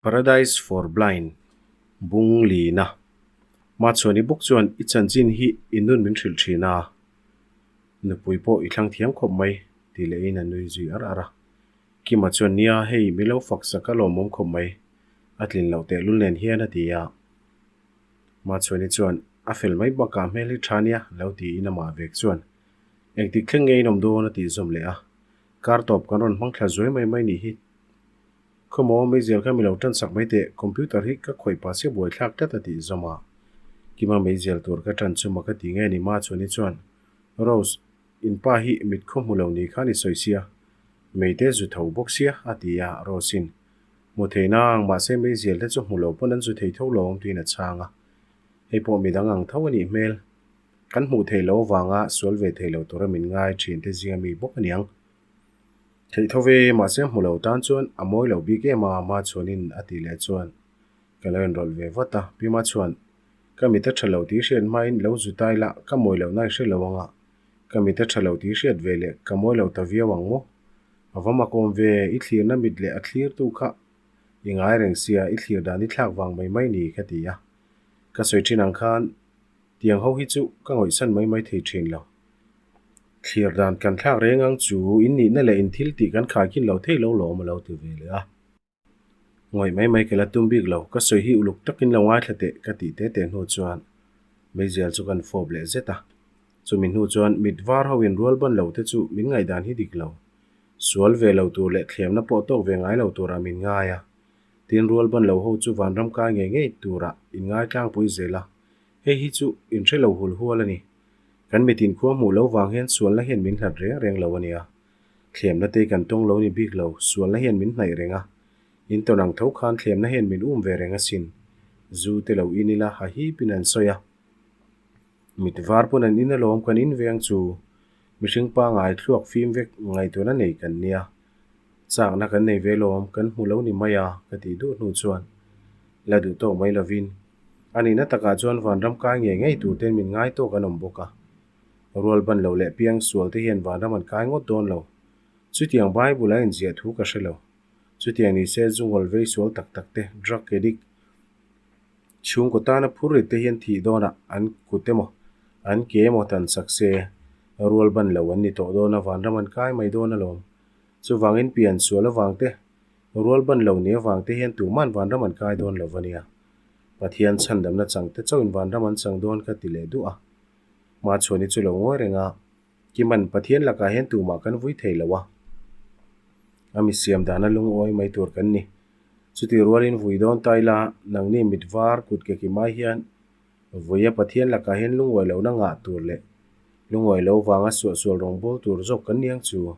Paradise for Blind, Bung Lina. Machhuani bawk chuan i chanchin hi i nun min hrilh thin a, nupui pawh i thlang thiam khawp mai, tih lehin a nui zui ar ar a. Kima chuan nia hei mi lo fak sak a lawmawm khawp mai, a tlin loh tehlul nen hian a ti a. Machhuani chuan a fel mai bakah hmel hi tha nia lo tiin amah vek chuan engtik thleng nge in awm dawn a tih zawm leh a. Kar tawp kan rawn hmang thla zuai mai mai nih hi. Khawmaw meizial kha mi lo tan sak mai teh, computer hi ka khawih pah sia buai thlak tlat a tih zawm a. Kima meizial tur ka tan chu mak a ti nge ni ma chuan i chuan, Rose, in pa hi mit khaw hmu lo ni khan i sawi sia, meite zu tho bawk sia a ti a, Rose in, Hmu thei nang, mahse meizial te chu hmu lo pawn an zu thei tho lo awm tiin a chhang a. Hei pawh midang ang tho a nih hmel. Kan hmuh theih loh avanga sual ve thei lo tura min ngai thin te zinga mi bawk a niang. Theih tho ve, mahse hmu lo tan chuan a mawi lo bik em a, Machuanin a tih leh chuan ka lo inrawlh ve vat a. Pi Machuan, Ka mit a tha lo tih hriat hmain lo zu tai la, ka mawi loh na i hre lo ang a, ka mit a tha lo tih hriat ve leh ka mawi lo ta viau ang maw? A va mak awm ve, i thlirna mit leh a thlirtu kha i ngai reng sia, i thlir dan i thlak vang mai mai ni ka ti a. Ka sawi thin ang khan Tiang ho hi chu ka ngawihsan mai mai thei thin lo. Thlir dan kan thlak reng ang chu in nihna leh in thil tih kan khaikhin lo thei lo lawm a lo ti ve leh a. Ngawih mai mai ka la tum bik lo, ka sawi hi uluk takin lo ngaithla teh ka tih te te hnu chuan meizial chu kan fawp leh zet a. Chumi hnu chuan mit var ho in rual ban lo te chu min ngaihdan hi dik lo. Sual ve lo tur leh thlemna pawh tawk ve ngai lo turah min ngai a. Tin rual ban lo ho chu vanram kai ngei ngei turah in ngai tlangpui zel a. Hei hi chu in hre lo hul hual a ni. Kan mitin khua hmuh lo vang hian sualna hian min hlat reng reng lo a nia. Thlemna te kan tawng lo ni bik lo, sualna hian min hnaih reng a. In tawn ang tho khan thlemna hian min um ve reng asin. Zu te lo in ila ha hipin an sawi a. Mit var pawn an in alawm kan in veng chu. Mihring pangai thluak fim vek ngaihtuahna nei kan nia. Chakna kan nei ve lawm, kan hmu lo ni mai a, ka tih duh hnu chuan la duh tawk mai lovin a nihna takah chuan vanram kai ngei ngei tur ten min ngai tawk an awm bawk a. Rual ban lo leh piang sual te hian vanram an kai ngawt dawn lo. Chutiang Bible a inziah thu ka hre lo. Chutiang ni se zungawl vei sual tak tak te, drug addict, Chhungkaw tana phur rit te hian thih dawnah an kut emaw, an ke emaw tan sak se, rual ban lo an ni tawh dawn a, vanram an kai mai dawn alawm. Chuvangin pian sual avang te, rual ban lo ni avang te hian tuman vanram an kai dawn lo va nia. Pathian chhandamna chang te chauhin vanram an chang dawn ka ti leh duh a. Machhuani chu lo ngawi reng a, Kiman Pathian lakah hian tumah kan vui thei lo a, a mi siam dana lungawi mai tur kan ni. Chutih rualin vui dawn ta ila, nangni mit var kut ke kimai hian vuia Pathian lakah hian lungawi lohna ngah tur leh lungawi lo vanga suahsual rawngbâwl tur zawk kan ni ang chu.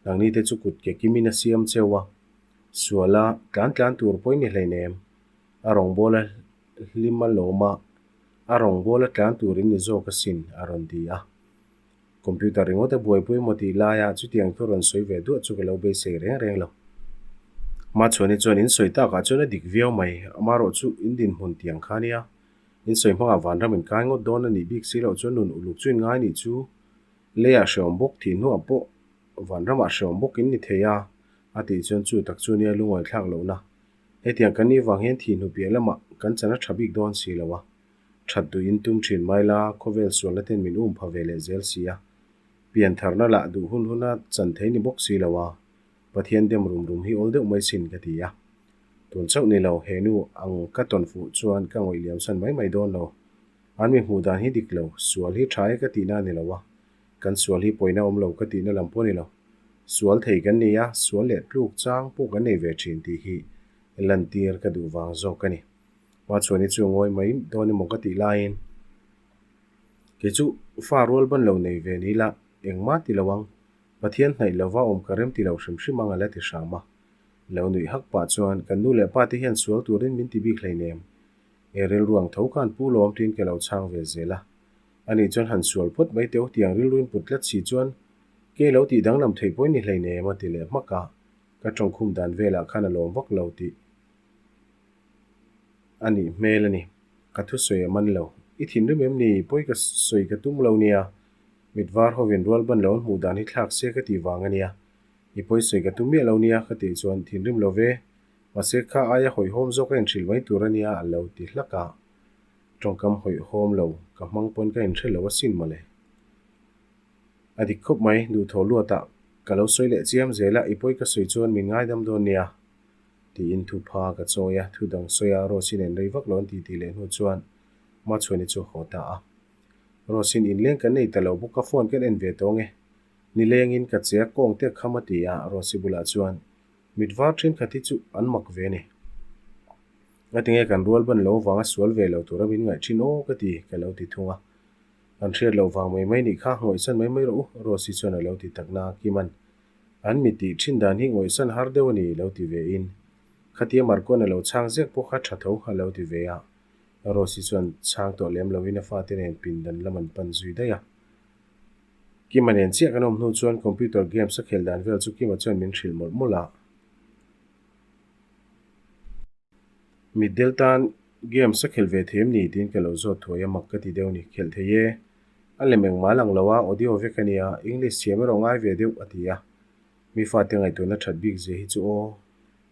Nangni te chu kut ke kimin a siam cheu a, suala tlan tlan tur pawhin ni hleinem. A rawngbâwla hlim a lawm a, a rawngbâwla tlan turin ni zawk asin, a rawn ti a. Computer ringawt a buaipui maw tih laia chutiang thu rawn sawi ve duah chu ka lo beisei reng reng lo. Machhuani chuan in sawi takah chuan a dik viau mai, amarawh chu in dinhmun tiang kha nia. In sawi hmangah vanram in kai ngawt dawn a nih bik si loh chuan nun uluk chu in ngai nih chu leiah hreawm bawk thih hnuah pawh vanramah hreawm bawk in ni thei a, a tih chuan chu tak chu nia lungawi thlak lohna. Hetiang kan nih vang hian thih hnu piah lamah kan chan a tha bik dawn si lo a. That duhin tum thin mai la, khawvel sualna ten min um pha ve leh zel si a. Pian tharna lah duh hun huna chan thei ni bawk si lo a, Pathian dem rum rum hi awl deuh mai sin ka ti a. Tun chauh ni lo, he nu ang ka tawn fuh chuan ka ngawih liam san mai mai dawn lo. An mi hmuh dan hi dik lo, sual hi tha e ka tihna a ni lo a, kan sual hi pawina awm lo ka tihna lam pawh a ni lo. Sual thei kan ni a, sual leh tluk chang pawh kan nei ve thin tih hi lantir ka duh vang zawk a ni. Hmachhuani chu ngawi mai dawn emaw ka tih laiin kei chu fa rual ban lo nei ve ni ila engmah ti lo ang, Pathian hnaih lova awm ka rem ti lo hrim hrim ang a la ti hram a. Lo nuih hak pah chuan kan nu leh pa te hian sual turin min ti bik hleinem. E rilru ang tho khan pu lawm tiin ka lo chhang ve zel a. Ani chuan han sual phawt mai teuh tiang rilru in put tlat si chuan ke lo tih danglam theih pawhin ni hleinem a ti leh hmak a, ka tawngkhum dan velah khan a lawm vak lo tih A nih hmel a ni. Ka thusawi a man lo. I thinrim em ni? Pawi ka sawi ka tum lo nia. Mit var hovin rual ban lo an hmuh dan hi thlak se ka tih vang a nia. I pawi sawi ka tum miah lo nia ka tih chuan thinrim lo ve. Mahse kha aia hawihhawm zawk a inhrilh mai tur a nia a lo ti hlak a. Tawngkam hawihhawm lo ka hmang pawn ka inhre lo asin mawle. A dik khawp mai, duhthawh luatah ka lo sawi leh chiam zel a, i pawi ka sawi chuan min ngaidam dawn nia. Tiin thu pha ka chawi a, thu dang sawi a Rose-i nen rei vak lo an titi leh hnu chuan Machhuani chu a haw ta a. Rose-in inleng kan nei ta lo bawk a, phone kan en ve tawng e. Nilengin ka che a kawng te kham a ti a, Rose-i bulah chuan mit var thenkhat hi chu an mak ve a ni. Ngatinge kan rual ban lo vanga sual ve lo tura min ngaih thin aw ka ti, ka lo ti thung a. An hriat loh vang mai mai nih kha ngawihsan mai mai rawh u, Rose-i chuan a lo ti tak na a, Kima'n an mi tih thin dan hi ngawihsan har deuh a ni lo ti ve in, khatia Marco'n a lo chhang zek pawh kha tha tho a lo ti ve a. Rose-i chuan chhang tawh lem loin a fate nen pindan lam an pan zui daih a. Kima nen chiah kan awm hnu chuan computer games a khelh dan vel chu Kima chuan min hrilh mawlh mawlh a. Mitdel tan games a khelh ve thei em ni tiin ka lo zawt thuai a, mak ka ti deuh ni. Khelh thei e. A lem engmah lang lo a, audio vek a nia, English thiam erawh ngai ve deuh a ti a. Mi fate ngaihtuahna that bik zia hi chu aw.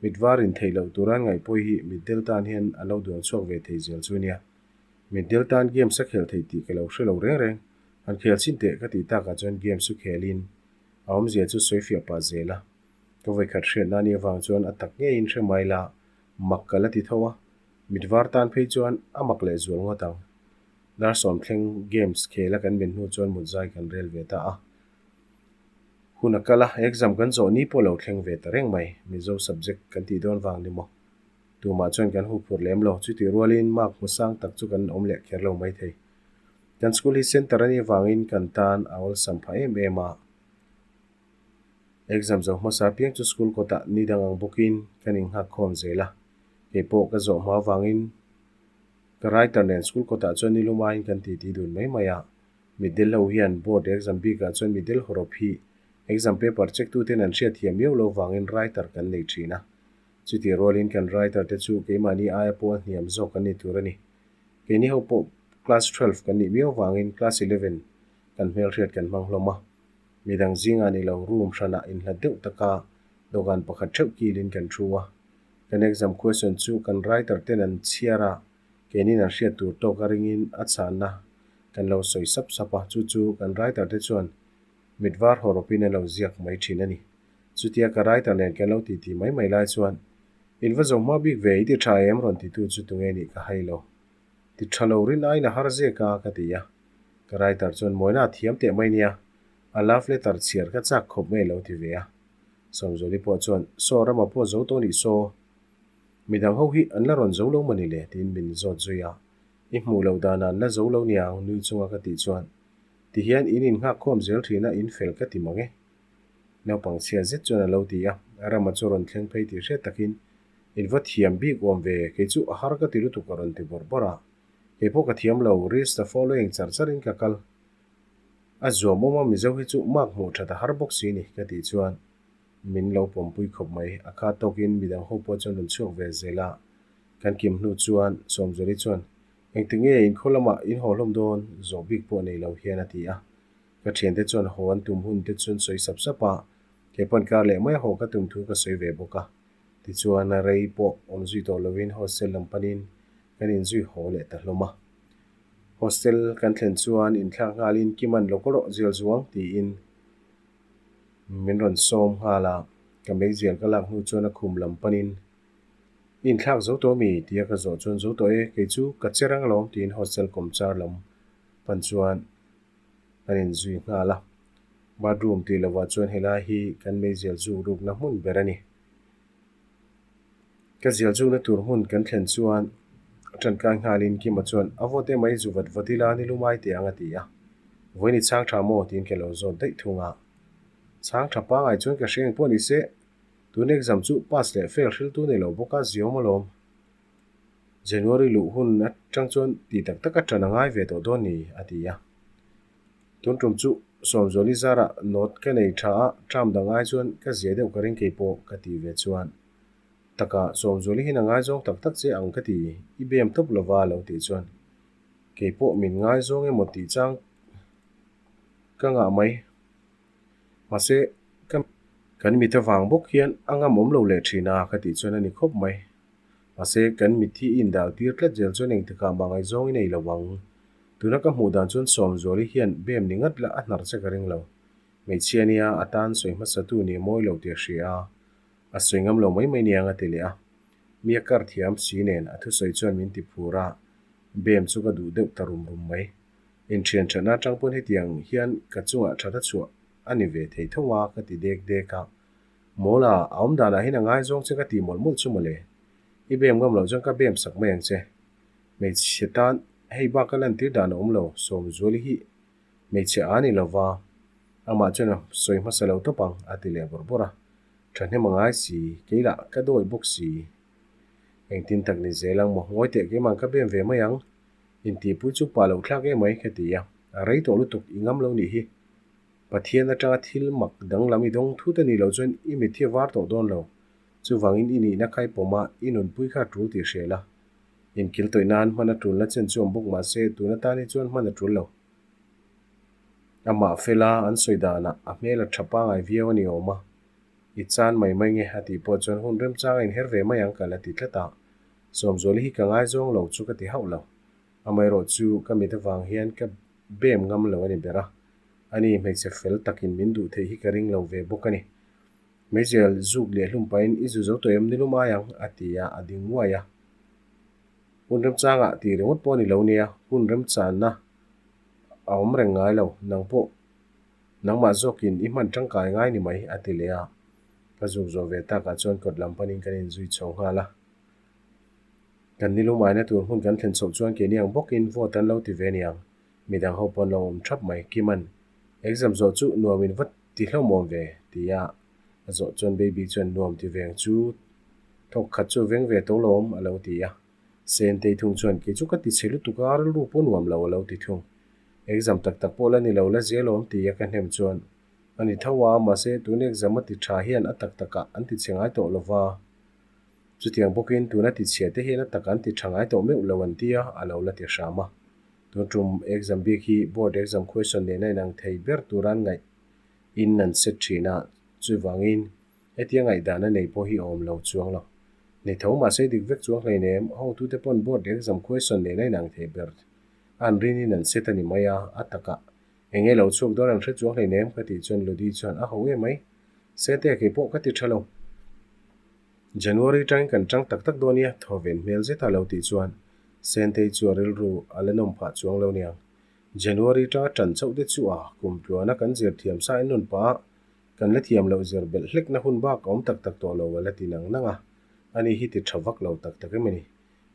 Mit var in theih loh tura an ngaih pawh hi mitdel tan hian a lo duan chhuak ve thei zel chu nia. Mitdel tan games a khelh theih tih ka lo hre lo reng reng. Han khel chin teh ka tih takah chuan games chu khelin a awmzia chu sawi fiah pah zel a. Ka vawikhat hriatna ni avang chuan a tak ngeiin hre mai la, mak ka la ti tho a. Mit var tan phei chuan a mak leh zual ngawt ang. Dar sawmthleng games khel a kan men hnu chuan mut zai kan rel ve ta a. Hun a kal a, exam kan zawh ni pawh lo thleng ve ta reng mai. Mizo subject kan tih dawn vang ni maw? Tumah chuan kan huphurh lem lo. Chutih rualin mark hmu sang tak chu kan awm leh kher lo mai thei. Kan school hi center a nih avangin kan tan a awlsam phah em em a. Exam zo hmasa piang chu school kawtah ni dang ang bawkin kan inghak khawm zel a. Kei pawh ka zawh hma avangin ka writer nen school kawtah chuan ni lumaiin kan titi dun mai mai a. Mitdel ho hian board exam bikah chuan mitdel hawrawp hi exam paper check tuten an hriat thiam miau lo vangin writer kan nei thin a. Chutih rualin kan writer te chu keimahni aia pawl hniam zawk an ni tur a ni. Keini ho pawh class 12 kan nih miau vangin class 11 kan hmelhriat kan hmang hlawm a. Midang zingah ni lo room hranah inhlat deuh taka dawhkan pakhat theuh kilin kan thu a. Kan exam question chu kan writer ten an chhiar a, keinin an hriat tur tawk a ringin a chhanna kan lo sawi sap sap a, chu chu kan writer te chuan mit var hawrawpin an lo ziak mai thin a ni. Chutia ka writer nen kan lo titi mai mai lai chuan, In va zo hma bik ve, i ti tha em? rawn titu chu tunge nih ka hai lo. Ti tha lo rin aiin a har zek a, ka ti a. Ka writer chuan mawina a thiam teh mai nia, a love letter chhiar ka chak khawp mai a lo ti ve a. Sawmzawli pawh chuan, Saw rama pawh zo tawh nih saw, midang ho hi an la rawn zo lo mawni le? tiin min zawt zui a. I hmuh loh danah an la zo lo niang, nui chunga ka tih chuan, Tihian in innghak khawm zel thin a, in fel ka ti mang e. Naupang chhia zet chuan a lo ti a, Rama chu rawn thleng phei tih hriat takin, In va thiam bik awm ve, kei chu a har ka ti lutuk a rawn ti bawrh bawrh a. Kei pawh ka thiam lo, reach the following char charin ka kal. A zuam awm a, Mizo hi chu mark hmuh that a har bawk si ni, ka tih chuan min lo pawmpui khawp mai. A kha tawkin midang ho pawh chuan rawn chhuak ve zel a, kan kim hnu chuan Sawmzawli chuan, Engtik nge inkhaw lamah in haw hlawm dawn? Zawh bik pawh nei lo hian a ti a. Ka thiante chuan haw an tum hun te chuan sawi sap sap a, kei pawn kar leh mai haw ka tum thu ka sawi ve bawk a. Tichuan a rei pawh awm zui tawh lovin hostel lam panin kan inzui haw leh ta hlawm a. Hostel kan thlen chuan inthlak nghalin Kiman lo ka rawh zial zuang tiin min rawn sawm nghal a, ka meizial ka lak hnu chuan a khum lam panin I inthlak zo tawh mi? tia ka zawh chuan zo tawh e, kei chu ka che rang alawm tiin hostel kawmchar lam pan chuan kan inzui nghal a. Bathroom tih lovah chuan helai hi kan meizial zuk rukna hmun ber a ni. Ka zial zukna tur hmun kan thlen chuan a tankai nghalin Kima chuan a vawt em mai zu vat vat ila ni lumai teh ang a ti a. Vawiin i chhang tha maw? tiin ka lo zawt daih thung a. Chhang tha pangai chuan ka hria eng pawh ni se, tun exam chu pass leh fail hriltu nei lo bawk a ziawm alawm. January luh hun atang chuan ti tak tak a tan a ngai ve tawh dawn ni, a ti a. Tun tum chu Sawmzuali zarah note ka nei tha a, term dang ai chuan ka zia deuh ka ring kei pawh ka ti ve chuan. Taka Sawmzuali hian a ngaizawng tak tak che ang ka ti, i bem tawp lova a lo tih chuan kei pawh min ngaizawng emaw tih chang ka ngah mai. Mahse ka. Kan mit avang bawk hian a ngam awm lo leh thin a ka tih chuan a ni khawp mai. Mahse, kan mit hi i indal tir tlat zel chuan engtikah mah ngaihzawng i nei lo ang. Tuna ka hmuh dan chuan Sawmzuali hian bem ni ngat la a hnar che ka ring lo. Hmeichhia nia a tan sawi hmasatu ni a mawi lo tih a hria a, a sawi ngam lo mai mai niang a ti leh a. Mi a kar thiam si nen a thusawi chuan min ti phur a, bem chu ka duh deuh ta rum rum mai. Inthian thatna atang pawn hetiang hian ka chungah that a chhuah a ni ve thei tho a ka ti dek dek a. Mawla, a awm danah hian a ngaizawng che ka ti mawlh mawlh chu mawle. I bem ngam loh chuan ka bem sak mai ang che. Hmeichhe tan hei bak ka lantir dan a awm lo, Sawmzuali hi hmeichhe a ni lova, amah chuan a sawi hmasa lo tawp ang a ti leh bawrh bawrh a. Thahnem a ngai si, kei lah ka dawi bawk si. Engtin tak ni zel ang maw, ngawi teh keimah ka bem ve mai ang. Intihpui chu pah loh thlak em mai ka ti a, a rei tawh lutuk i ngam lo nih hi. Pathian atanga thil mak danglam i dawng thut a nih loh chuan i mit hi a var tawh dawn lo. Chuvangin i nihna kha i pawm a, i nunpui kha a tul tih hria la. Inkil tawih nan hman a tulna chen chu awm bawk mah se tun atan hi chuan hman a tul lo. Amah fela an sawi danah a hmel a tha pangai viau a ni awm a, i chan mai mai nge a tih pawh chuan hun remchang a inher ve mai ang ka la ti tlat a. Sawmzuali hi ka ngaizawng lo chu ka ti hauh lo. Amaherawh chu ka mit avang hian ka bem ngam lo a ni ber a. Ani hmeichhe fel takin min duh theih hi ka ring lo ve bawk a ni. Meizial zuk leh hlum pahin i zu zo tawh em nilum ai ang a ti a, a ding nguai a. Hun remchangah tih ringawt pawh a ni lo nia, hun remchanna a awm reng ngai lo, nang pawh nangmah zawkin i hman tangkai ngai ni mai a ti leh a. Ka zuk zawh ve takah chuan kawt lam panin kan inzui chho nghal a. Kan nilum aina tur hmun kan thlen chhoh chuan keini ang bawkin vote an lo ti ve aniang. Midang ho pawh an lo awm thap mai. Kiman, Exam zawh chu nuamin va ti hlauhmawm ve, tia a zawh chuan Baby chuan nuam ti veng chu thawk khat chu veng ve tawh lawm a lo ti a. Sentei thung chuan kei chu ka ti chhe lutuk a, rilru pawh nuam lo a lo ti thung. Exam tak tak pawh la ni lo la zel awm tia ka hnem chuan a ni tho a, mahse tun exam a ti tha hian a tak takah an ti chhe ngai tawh lova. Chutiang bawkin tuna ti chhia te hian a tak an ti tha ngai tawh meuh lo an ti a, a lo la ti hram a. Tun tum exam bik hi board exam question nena inang thei ber tura an ngaih in an set thin a, chuvangin hetia ngaihdan a nei pawh hi a awm lo chuang lo. Nei tho mahse dik vek chuang hleinem, hotute pawn board exam question nena inang thei ber an rin in an set a ni mai a, a takah eng nge lo chhuak dawn an hre chuang hleinem ka tih chuan Ludi chuan a ho em mai. Sente kei pawh ka ti tha lo. January tangin kan tang tak tak dawn nia, thawven hmel zeta lo tih chuan Sentei chu a rilru a la nawm phah chuang lo niang. January tanga tan chauh te chu a kum tluana kan zir thiam sa in rawn pah a, kan la thiam loh zir belh hlekna hun bak a awm tak tak tawh lo a la ti nang nang a, ani hi ti tha vak lo tak tak em a ni.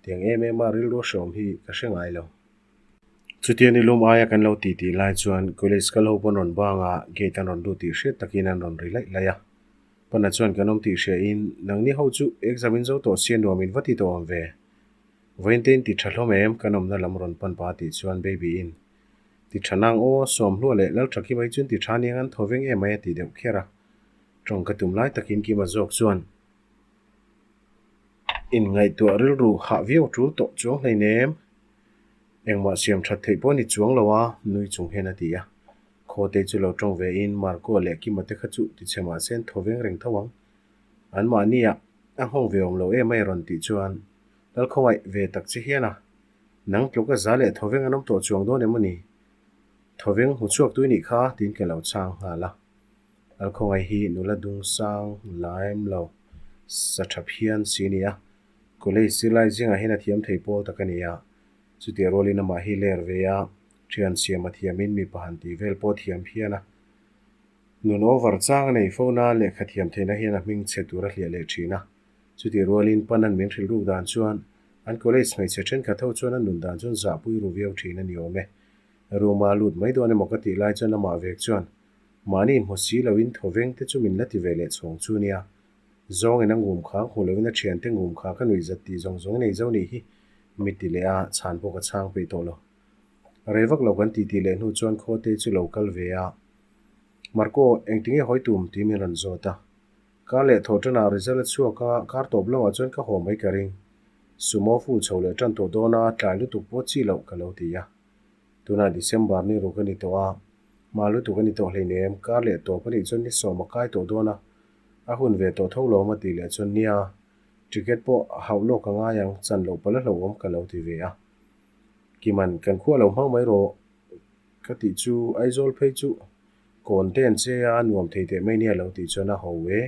Tiang em em a rilru a hreawm hi ka hre ngai lo. Chutia nilum aia kan lo tih tih lai chuan college kal ho pawn rawn bang a, gate an rawn lut tih hriat takin an rawn ri laih laih a. Pana chuan kan awm tih hria in, nangni ho chu exam in zo tawh sia nuam in va ti tawh awm ve. Vawiin te in ti tha hlawm em? Kan awmna lam rawn pan pa tih chuan Baby in ti tha nang aw, Sawmhlua leh Lalthakima hi chuan ti tha aniang an thaw veng em mai a ti deuh kher a. Tawng ka tum lai takin Kima zawk chuan in ngaihtuah rilru hah viau tul tawh chuang hleinem. Engmah siam that theih pawh a ni chuang lo a, nui chung hian a ti a. Khawte chu lo tawng ve in Marco leh Kima te kha chu ti chhe mah se an thaw veng reng tho ang. An mahni ah a nghawng ve awm lo em a i rawn tih chuan Lalkhawngaih ve tak che hian a, nang tluk a za leh thaw veng an awm tawh chuang dawn em aw ni? Thaw veng hmu chhuak tui nih kha tiin ka lo chhang nghal a. Lalkhawngaih hi nula dung sang laim lo sa tha phian si a ni a, college zirlai zingah hian a thiam thei pawl tak a ni a. Chutiang rualin amah hi ler ve a, thian siam a thiamin mipa han tih vel pawh thiam phian a. Nun over chang a nei fo na lehkha thiam theihna hian a hming chhe tur a hliah leh thin a. Chutih rualin Panan min hrilh ruk dan chuan an college hmeichhe thenkhat ho chuan a nun dan chuan zahpui ru viau thin a ni awm e. Room a lut mai dawn emaw ka tih lai chuan amah vek chuan mahni hmu si loin thawveng te chu min la ti ve leh chhawng chu nia. Zawngin a ngum kha hmu loin a thiante ngum kha ka nuih zat tih zawng zawng nei zo nih hi mi ti leh a, chhan pawh ka chhang peih tawh lo. Rei vak lo kan tih tih leh hnu chuan Khawte chu lo kal ve a, Marco, engtinge hawi tum? tih min rawn zawt a. Kar leh thaw tanah result a chhuak a, kar tawp lamah chuan ka haw mai ka ring. Sumo full chho leh tan tawh dawn a, tlai lutuk pawh chi loh ka lo ti a. Tunah December ni ruk a ni tawh a, hma lutuk a ni tawh hleinem, kar leh tawp a nih chuan ni sawm a kai tawh dawn a. A hun ve tawh tho lawm a tih leh chuan nia, ticket pawh a hauh lawk a ngai ang, chan loh palh a hlauhawm ka lo ti ve a. Kiman, kan khua lo hmang mai rawh ka tih chu Aizawl phei chu kawn te an che a, a nuam thei teh mai nia lo tih chuan a ho e.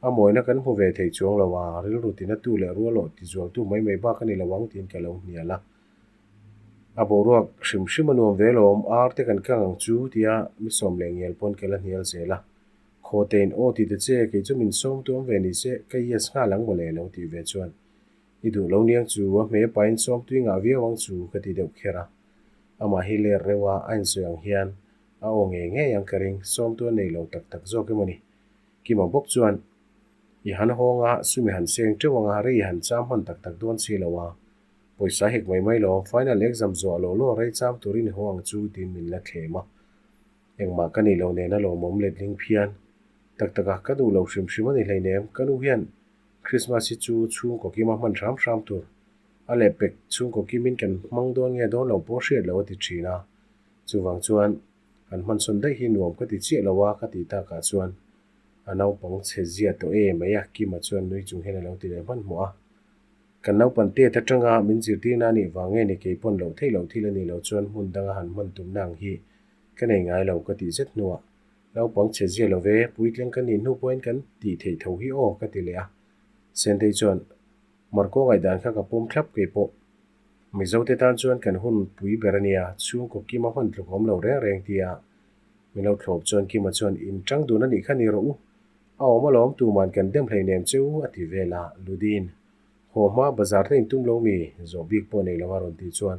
A mawina kan hmu ve thei chuang lo a, rilru tinatu leh rualawh tizualtu mai mai bak a ni lo ang tiin ka lo hnial a. A boruak hrim hrim a nuam ve lawm, ar te kan kang ang chu tia mi sawm leh ngial pawn ka la hnial zel a. Khaw tein aw ti ta che, kei chu min sawm tuam ve ni se, ka yes nghal ang mawle lo tih ve chuan i duh lo niang chu, a hme pain sawm tui ngah viau ang chu ka ti deuh kher a. Amah hi ler reuh a, a insawi ang hian a aw ngei ngei ang ka ring, sawm tu a nei lo tak tak zawk emaw ni. Kima bawk chuan i han hawng a, sum i han seng teuh ang a, rei i han cham hman tak tak dawn si lo a, Pawisa hek mai mai lo, final exam zawh law law rei cham turin i haw ang chu tiin min la thlem a. Engmah ka nih lo nen a lawmawm letling phian. Tak tak a, ka duh lo hrim hrim a ni hleinem, ka nu hian Christmas hi chu chhungkaw kima hman hram hram tur. A lehpek chhungkaw kimin kan hmang dawn nge dawn lo pawh hriat lo a ti thin a. Chuvang chuan han hmansawn daih hi nuam ka ti chiah lo a ka ti takah chuan a naupang chhe zia tawh e mai a, Kima chuan nui chung hian a lo ti leh hmanhmawh a. Kan naupan tet atanga min zirtirna a nih vang nge ni kei pawn loh theih loh thil a nih loh chuan hmun danga han hman tumna ang hi ka nei ngai lo ka tih zet hnuah naupang chhe zia lo ve, puitling ka nih hnu pawhin kan tih theih tho hi aw ka ti leh a. Sentei chuan Marco ngaihdan kha ka pawm thlap kei pawh. Mizote tan chuan kan hun pui ber a nia, chhungkaw Kima hman tluk awm lo reng reng tia min lo thlawp chuan Kima chuan in tang dun a nih kha ni rawh u. A awm alawm tuman kan dem hleinem che u a ti vel a, Ludin. Haw hma bazar te intum lo mi? Zawh bik pawh nei lo a rawn tih chuan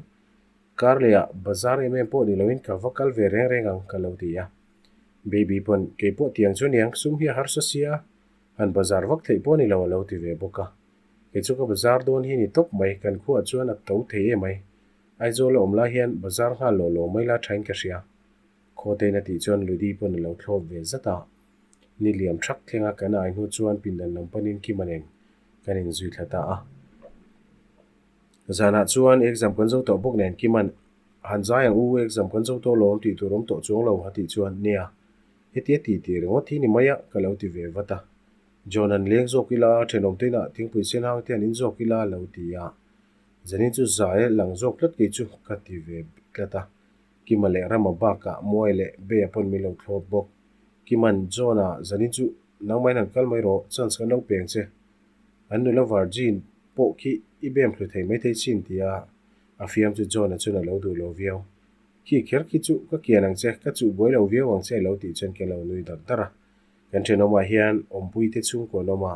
kar leh ah bazar em em pawh ni loin ka va kal ve reng reng ang ka lo ti a. Baby pawn kei pawh tiang chu niang sum hi a harsa sia, han bazar vak theih pawh ni lo a lo ti ve bawk a. Kei chu ka bazar dawn hi ni tawp mai, kan khuaah chuan a to thei em mai. Aizawl a awm lai hian bazar nghal lawh lawh mai la thain ka hria. Khawtein a tih chuan Ludi pawn a lo thlawp ve zat a. Ni liam thak thlenga kan ai hnu chuan pindan lam panin Kima nen kan inzui thla ta a. Zanah chuan exam kan zo tawh bawk nen Kima'n, Han zai ang u, exam kan zo tawh lawm tih tur awm tawh chuang lo a tih chuan, Nia, hetia ti tih ringawt hi ni mai a, ka lo ti ve vat a. John an leng zawk ila, thenawm te inah thingpui sen hang te an in zawk ila a lo ti a. Zanin chu zai lang zawk tlat kei chu ka ti ve tlat a. Kima leh Rama bakah Muai leh Beia pawn min lo thlawp bawk. Kiman, John-a, zanin chu nangmahin han kal mai rawh, chance kan lo peng che. An nula Virgin pawh khi i bem hlu thei maithei chin tia a fiam chu John-a chuan a lo duh lo viau. Khi kher khi chu ka kian ang che, ka chuh buai lo viau ang che a lo tih chuan ka lo nui dar dar a. Kan thenawmah hian awmpui te chhungkaw an awm a,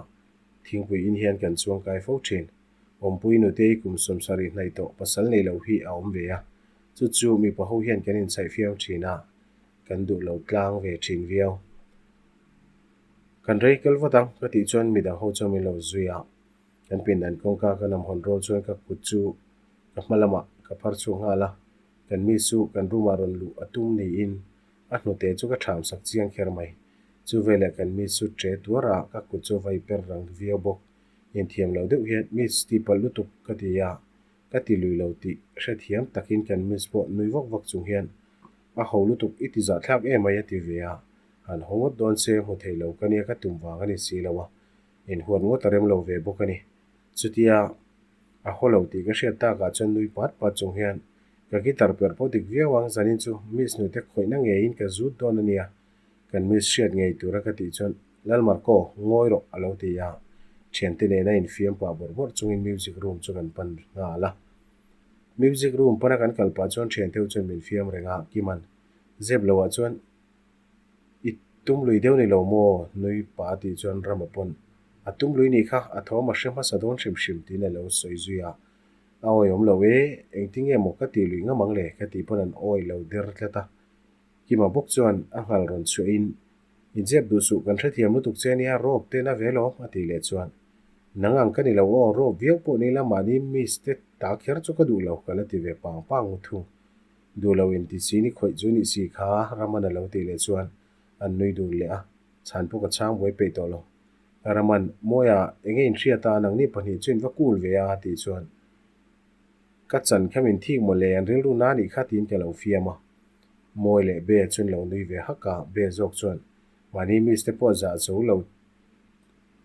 thingpui in hian kan chuang kai fo thin. Awmpui nutei kum 70 hnaih tawh pasal nei lo hi a awm ve a, chu chu mipa ho hian kan inchhaih fiam thin a. Kan duh lo tlang ve thin viau. Kan rei kal vat ang ka tih chuan midang ho chuan min lo zui a. Kan pindan kawngka ka nam hawn rual chuan ka kut chu ka hma lamah ka phar chhuak nghal a. Kan mi chu kan room ah rawn luh a tum niin a hnute chu ka tham sak chiang kher mai. Chu veleh kan mi chu tre tuar a, ka kut chu vai per rang viau bawk. Inthiam lo deuh hian miss ti palh lutuk ka ti a, ka ti lui lo tih hrethiam takin kan miss pawh nui vak vak chung hian A ho lutuk i ti zahthlak em mai a ti ve a, han haw ngawt dawn se hmu thei lo ka nia ka tum vang a ni si lo a, inhuat ngawt a rem lo ve bawk a ni. Chutia a haw lo tih ka hriat takah chuan nui pat pat chung hian ka guitar perh pawh dik viau ang zanin chu Miss nute khawihna ngeiin ka zut dawn a nia, kan Miss hriat ngei tura ka tih chuan Lalmarco ngawi rawh a lo ti a, thiante nena infiam pah bawrh bawrh chungin music room chu kan pan nghal a. Music room pana kan kal pah chuan thian theuh chuan min fiam reng a, Kiman zep lo ah chuan i tum lui deuh ni lo maw? Nui pa tih chuan Rama pawn a tum lui nih kha a thawm a hre hmasa dawn hrim hrim tiin a lo sawi zui a, a awi awm lo e, engtin nge maw ka tih lui ngam ang le ka tih pawn an awi lo der tlat a. Kima bawk chuan a nghal rawn chhuah in I zep duh suh kan hrethiam lutuk che nia rawp te na ve lawm a tih leh chuan Nang ang ka ni lo aw rawp viau pawh ni la mahni miss te ta kher chu ka duh lo ka la ti ve pang pang u thung. Duh lo in ti si ni khawih chu nih si kha Raman a lo tih leh chuan an nui dun leh a, chhan pawh ka chhang buai peih tawh lo. Raman, Mawia enge in hriat a nangni pahnih chu in va cool ve a a tih chuan Ka chan kha min thik maw le an rilru na nih kha tiin ka lo fiam a. Mawi leh Be chuan lo nui ve hak a, Be zawk chuan mahni miss te pawh zah zo lo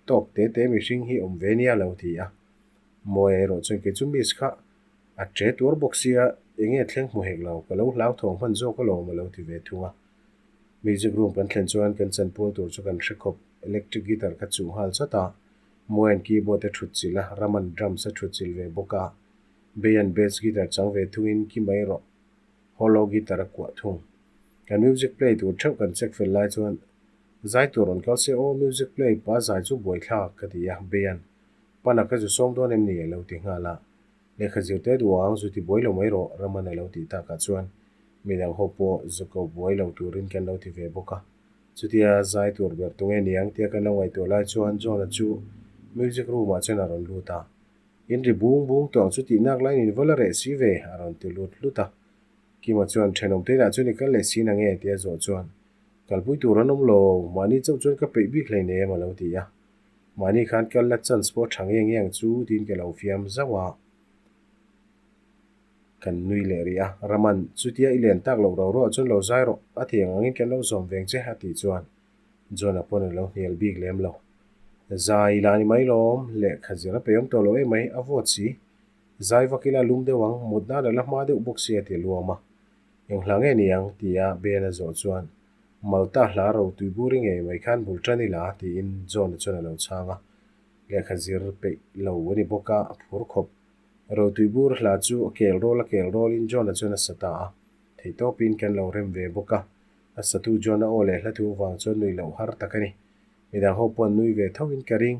tawk te te mihring hi awm ve nia lo ti a. Mawia erawh chuan kei chu miss kha a che tuar bawk sia enge thleng hmu hek lo, ka lo hlauthawng hman zawk alawm a lo ti ve thung a. Music room kan thlen chuan kan chanpual tur chu kan hre khawp, electric guitar kha chuh nghal chawt a, Mawia'n keyboard a thut chilh a, Rama'n drums a thut chilh ve bawk a, Beia'n bass guitar chang ve thungin ki mai rawh hollow guitar a kuah thung. Kan music play tur theuh kan check fel lai chuan zai tur rawn kal se aw music play pa zai chu buaithlak ka ti a, Beia'n Pana ka zu sawm dawn em ni a lo ti nghal a. Lehkha zirte duh ang zu ti buai lo mai rawh Raman a lo tih takah chuan midang ho pawh zu ko buai lo turin kan lo ti ve bawk a. Chutia zai tur ber tunge niang tia kan lo ngaihtuah lai chuan John-a chu music room ah chuan a rawn lut a. In ri bung bung tawh ang chu tih nak laiin in va la reh si ve a rawn ti lut hlut a. Kima chuan thenawm te inah chuan i kal leh si na nge tia zawh chuan kalpui tur an awm lo, mahni chauh chuan ka peih bik hleinem a lo ti a. Mahni khan kal la chance pawh tha nge nge ang chu tiin ka lo fiam zauh a. Kan nui leh rih a, Raman, chutia i len tak loh ro ro ah chuan lo zai rawh, a thiang angin kan lo zawm veng che a tih chuan John-a pawn a lo hnial bik lem lo. Zai ila ni mai lawm, lehkha zir a pe awm tawh lo em mai, a vawt si. Zai vak ila lum deuh ang, mut nan a la hma deuh bawk si a ti luam a. Eng hla nge ni ang? tia Ben-a zawh chuan Malta hla ro tuiburi ngei mai khan bul tan ila tiin John-a chuan a lo chhang a. Lehkha zir peih lo a ni bawk a, a phur khawp. Ro tuibur hla chu a kel rawl a kel rawlin John-a chuan a sa ta a. Theihtawpin kan lo rem ve bawk a. A satu John-a aw leh hla thu vang chuan nui loh har tak a ni. Midang ho pawh an nui ve thoin ka ring.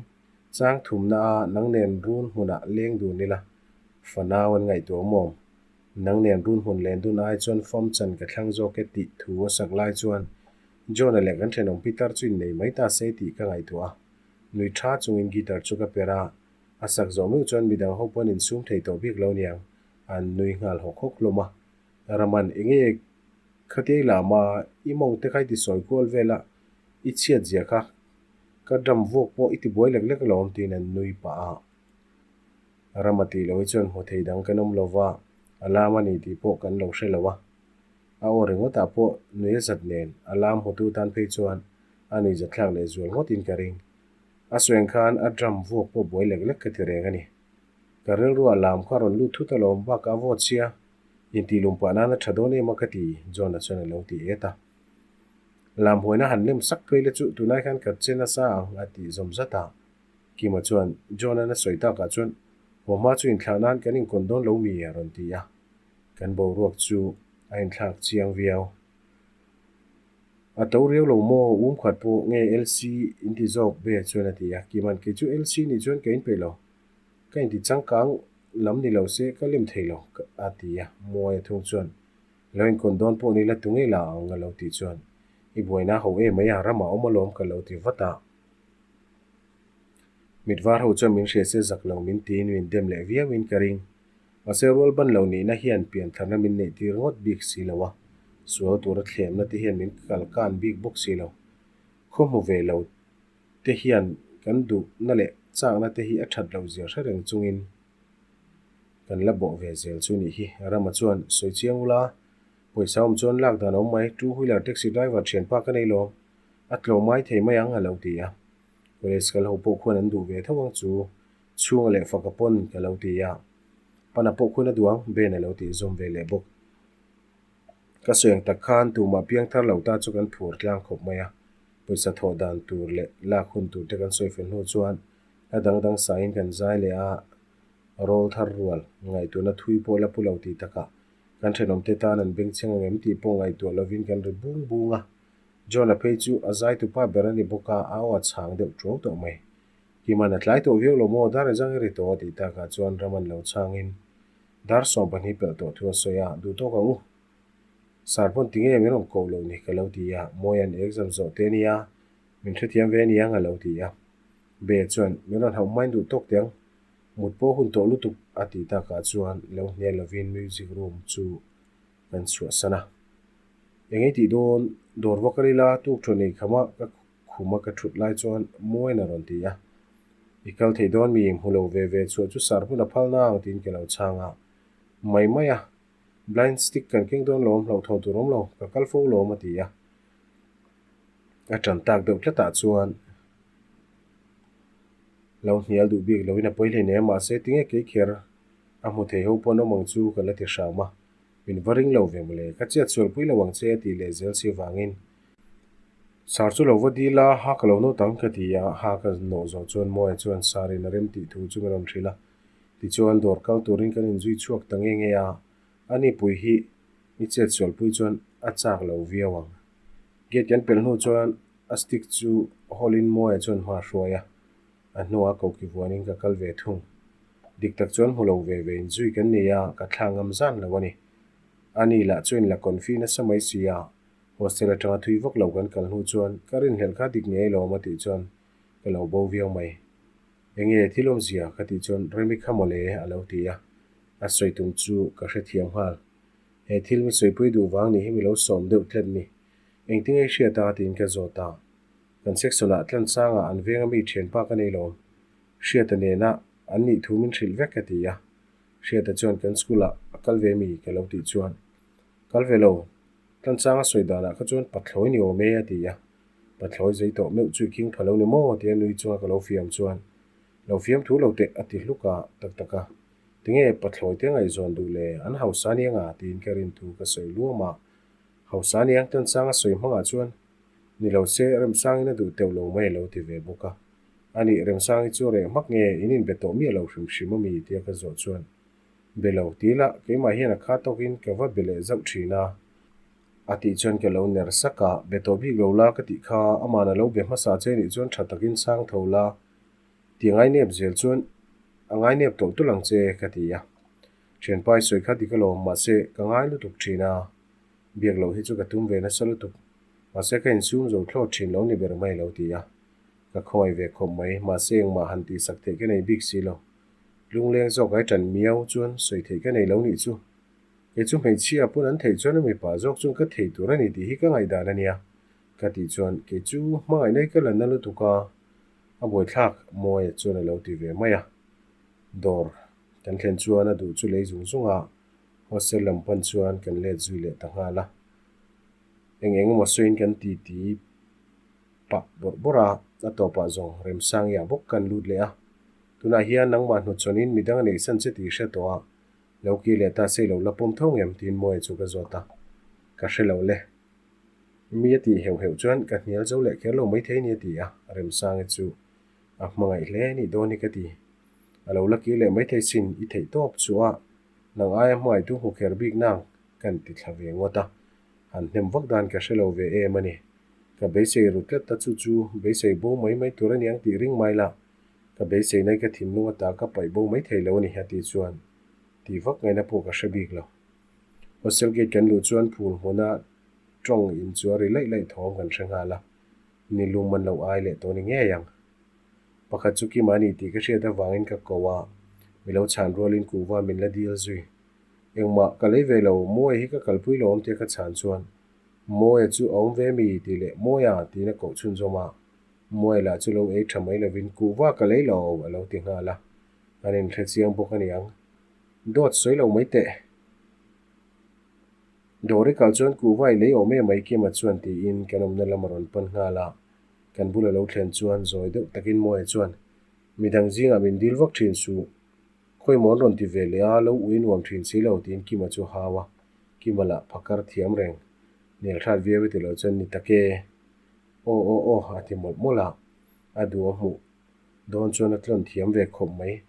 Chang thumna a nang nen run hmunah leng dun ila, fanau an ngaihtuah awm awm. Nang nen run hmun len dun ai chuan fam chan ka thlang zawk e tih thu a sak lai chuan John-a leh kan thenawm Peter chu innei mai ta se tih ka ngaihtuah a. Nui tha chungin guitar chu ka per a, a sak zawh meuh chuan midang ho pawn insum thei tawh bik lo niang, an nui nghal hawk hawk hlawm a. Raman, enge khatia i lam a, i mawng te kha i ti sawi kual vel a, i chhiat zia kha ka drum vuak pawh i ti buai lek lek alawm tiin an nui pah a. Rama tih loh hi chuan hmu thei dang kan awm lo va, a lam a ni tih pawh kan lo hre lo a. A aw ringawtah pawh nui a zat nen, a lam hmutu tan phei chuan a nui zatthlak leh zual ngawtin ka ring. A sueng khan a drum vuak pawh buai lek lek ka ti reng a ni. Ka rilruah lam kha rawn lut thut alawm bakah a vawt sia, intih lum pah nan a tha dawn em a ka ti, John-a chuan a lo ti et a. Lam huaina han lem sak phei la chu tunai khan ka che nasa ang a tih zawm zat a. Kima chuan John-a'n a sawi takah chuan Huamhma chu inthlah nan kan inkawn dawn lo mi a rawn ti a. Kan boruak chu a inthlak chiang viau. A to riau lo maw um khat pawh nge LC inti zawk ve chuan a ti a. Kima'n kei chu LC nih chuan ka inpeih lo. Ka inti changkang lam ni lo se ka lem thei lo a ti a. Muaia thung chuan Lo inkawn dawn pawh ni la tu ngei la ang a lo tih chuan i buaina ho em mai a, ramah awm alawm ka lo ti vat a. Mit var ho chuan min hria se zak lo min tiin min dem leh viauin ka ring. Mahse rual ban lo nihna hian piantharna min neih tir ngawt bik si lo a, sual tura thlemna te hian min kalkan bik bawk si lo. Khaw hmu ve lo te hian kan duhna leh chakna te hi a that loh zia hre reng chungin Kan la bawh ve zel chu nih hi. Rama chuan, Sawi chiang ula, pawisa awm chuan lak dan a awm mai, two wheeler taxi driver thianpa ka nei lawm, a tlawm mai thei mai ang a lo ti a. College kal ho pawh khuan an duh ve tho ang chu, chhunga leh faka pawn ka lo ti a. Pana pawh khuan a duh ang, Ben a lo tih zawm ve leh bawk. Ka sawi ang tak khan tumah piangthar lo ta chu kan phur tlang khawp mai a, pawisa thawh dan tur leh lak hun tur te kan sawi fel hnu chuan hla dang dang sain kan zai leh a, Rawl thar rual, ngaihtuahna thui pawh la pu lo tih takah kan thenawmte tan an bengchheng ang em tih pawh ngaihtuah lovin kan ri bung bung a. John-a phei chu a zaitupa ber a ni bawk a, a aw a chhang deuh tuau tawh mai. Kiman a tlai tawh viau lo maw, dar engzang i ri tawh a tih takah chuan ram an lo chhangin dar 12 pelh tawh thu a sawi a, duh tawk ang u. Sir pawn tinge min rawn koh loh ni ka lo ti a, Mawia'n exam zawh te ania, min hrethiam ve aniang a lo ti a. Be chuan min rawn hauh hmain duh tawk teh ang, mut pawh hun tawh lutuk a tih takah chuan lo hnial lovin music room chu kan chhuahsan a. Eng ei tih dawn dawr vak a lila tuk thaw nei khama ka khuma ka thut lai chuan Muain a rawn ti a. I kal thei dawn mi hmu lo ve ve chhuah chu sar hmun a phal nang tiin ka lo chhang a. Mai mai a, blind stick kan keng dawn lawm hlauhthawn tur awm lo, ka kal fo lawm a ti a. A tan tak deuh tlatah chuan. Lo hnial duh bik loin a pawi hleinem mahse tinge kei kher a hmu thei ho pawn awm ang chu ka la ti hram a. Min va ring lo ve mawle, ka chiat sual pui lo ang che a tih leh zel si vangin. Sar chu lo va dil a, ha ka lo nawt ang ka ti a, ha ka nawh zawh chuan Mawia chuan Sarin a rem tih thu chu min rawn hrilh a. Tichuan dawr kal turin kan inzui chhuak ta nge nge a, ani pui hi i chet sual pui chuan a chak lo viau ang. Gate kan pelh hnu chuan a stick chu hawlin Mawia chuan hma a hruai a, a hnuah koki vuanin ka kal ve thung. Dik tak chuan hmu lo ve ve inzui kan ni a, ka thla ngam zan lo a ni. Ani lah chuan la confi nasa mai si a, hostel atanga thui vak lo kan kal hnu chuan ka rinhlelh kha dik ngei alawm a tih chuan ka lo bo viau mai. Enge thil awmzia ka tih chuan Remi kha mawle a lo ti a, a sawi tum chu ka hrethiam nghal. He thil mi sawipui duh vang ni hi mi lo sawm deuh tlet ni. Engtin nge i hriat a tiin ka zawt a. Kan section ah tlan sangah an venga mi thianpa ka nei lawm. Hriata nena an nih thu min hrilh vek ka ti a. Hriata chuan kan school ah a kal ve mi ka lo tih chuan kal ve lo. Tlan sanga sawi danah kha chuan pathlawi ni awm e a ti a. Pathlawi zei tawh meuh chu i khing pha lo ni maw tia nui chunga ka lo fiam chuan lo fiam thu lo teh a ti hluk a tak tak a. Tinge pathlawi te ngaihzawn duh le an hausa aniang a tiin ka rin thu ka sawi luam a. Hausa aniang tan sanga sawi hmangah chuan ni lo se Remsangin a duh teuh lo mai a lo ti ve bawk a. Anih Remsangi chu reh hmak nge in inbe tawh miah lo hrim hrim ami tia ka zawh chuan be lo ti la keimah hian a kha tawkin ka va be leh zauh thin a. A tih chuan ka lo ner sak a, be tawh bik lo la ka tih kha aman a lo be hmasa che nih chuan tha takin sang tho la ti ngainep zel chuan a ngainep tawlh tulh ang che ka ti a. Thianpa i sawi kha dik alawm mahse ka ngai lutuk thin a, biak loh hi chu ka tum ve nasa lutuk mahse ka insum zo thlawt thin lo ni ber mai lo ti a, ka khawngaih ve khawp mai mahse engmah han tihsak theih ka nei bik si lo. Lungleng zawk ai tan miau chuan sawi theih ka nei lo nih chu. Kei chu hmeichhia pawn an theih chuan a mipa zawk chuan ka thei tur a ni tih hi ka ngaihdan a nia. Ka tih chuan kei chu hmangaihna hi ka la na lutuk a, a buaithlak Mawia chuan a lo ti ve mai a. Dawr kan thlen chuan a duh chu lei zung zung a, hostel lam pan chuan kan let zui leh ta nghal a. Eng eng emaw sawiin kan ti ti pah bawrh bawrh a, a tawpah zawng Remsangiah bawk kan lut leh a. Tunah hian nangmah hnawtchawnin midang a neihsan che tih hre tawh a, Lo ki leh ta sei lo la pawm tho ngem tiin Mawia chu ka zawt a, ka hre lo le. Mi a tih heuh heuh chuan ka hnial zo leh kher lo maithei ni a ti a, Remsangi chu a hmangaih hle nih dawn hi ka ti. A lo la ki leh maithei sin i theih tawp chu a, nang aia hmangaihtu hmu kher bik nang kan ti thla ve ngawt a, han hnem vak dan ka hre lo ve em a ni. Ka beisei ru tlat ta chu chu beisei bo mai mai tur a niang tih ring mai la, Ka beisei nai ka thinlung ata ka paih bo mai thei lo a ni a tih chuan tih vak ngaihna pawh ka hre bik lo. Hostel gate kan luh chuan phul hmuna tawng in chu a ri laih laih thawm kan hre nghal a, ni lum an lo ai leh tawh ni ngei ang. Pakhat chu Kima a ni tih ka hriat avangin ka ko a, mi lo chhan rualin kuhva min la dil zui. Engmah ka lei ve lo, Mawia hi ka kalpui lo awm tia ka chhan chuan Mawia chu a awm ve mi tih leh Mawia tiin a koh chhunzawm a, Muai lah chu lo ei tha mai lovin kuhva ka lei lo a lo ti nghal a, an inhre chiang bawk a niang. Dawt sawi lo mai teh. Dawri kal chuan kuhva i lei awm em mai Kima chuan tiin kan awmna lam a rawn pan nghal a, kan bula lo thlen chuan zawi deuh takin Muaia chuan midang zingah min dil vak thin suh. Khawi maw an rawn ti ve leh a, lo ui nuam thin si lo tiin Kima chu a hau a, Kima lah phakar thiam reng. Nelhrat viau i ti lo chuan ni tak e. Aw aw aw a ti mawlh mawlh a, a duh a hmuh dawn chuan a tlawn thiam ve khawp mai.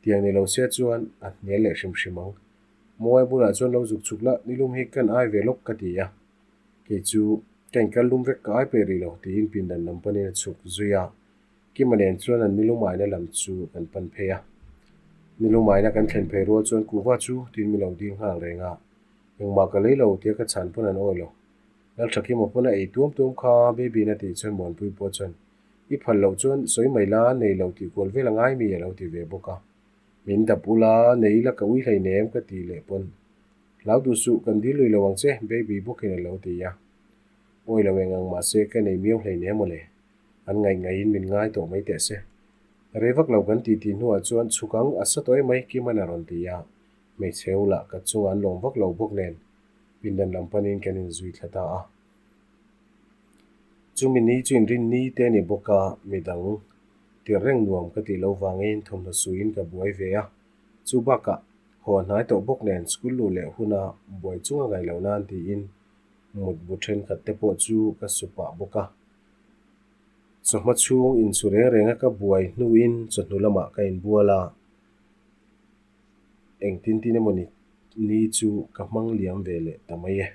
Tiang ni lo se chuan a hnial leh hrim hrim ang. Mawi bulah chuan lo zuk chhuk la, nilum hi kan ai ve lawk ka ti a. Kei chu ka inkal lum vek ka ai peh rih lo tiin pindan lam panin a chhuk zui a. Kima nen chuan an nilum aina lam chu kan pan phei a. Nilum aina kan thlen phei rual chuan kuhva chu tiin mi lo ding nghal reng a. Engmah ka lei lo tia ka chhan pawn an awi lo. Lalthakima pawn a ei tuam tuam kha baby in a tih chuan Muanpui pawh chuan i phal loh chuan sawi mai la nei lo tih kual vel a ngai mi a lo ti ve bawk a. Min dap ula nei ila ka ui hleinem ka tih leh pawn hlau duh suh kan dil lui lo ang che baby bawkin a lo ti a. Awi lo eng ang mahse ka nei miau hleinem mawle. An ngaih ngaihin min ngai tawh mai teh se. Rei vak lo kan tih tih hnuah chuan chhuk ang a sa tawh emai Kiman a rawn ti a. Hmeichhe u lah ka chungah an lawm vak lo bawk nen pindan lam panin kan inzui thla ta a. Chumi ni chu inrin ni te a ni bawk a, midang Tirh reng nuam ka tih loh vangin thawmhnaw suiin ka buai ve a, chu bakah haw hnai tawh bawk nen school luh leh huna buai chung a ngaih loh nan tiin mutbu thenkhat te pawh chu ka su pah bawk a. Chawhma chhung insu reng renga ka buai hnuin chawhnu lamah ka inbual a, engtin tin emaw ni ni chu ka hmang liam ve leh ta mai e.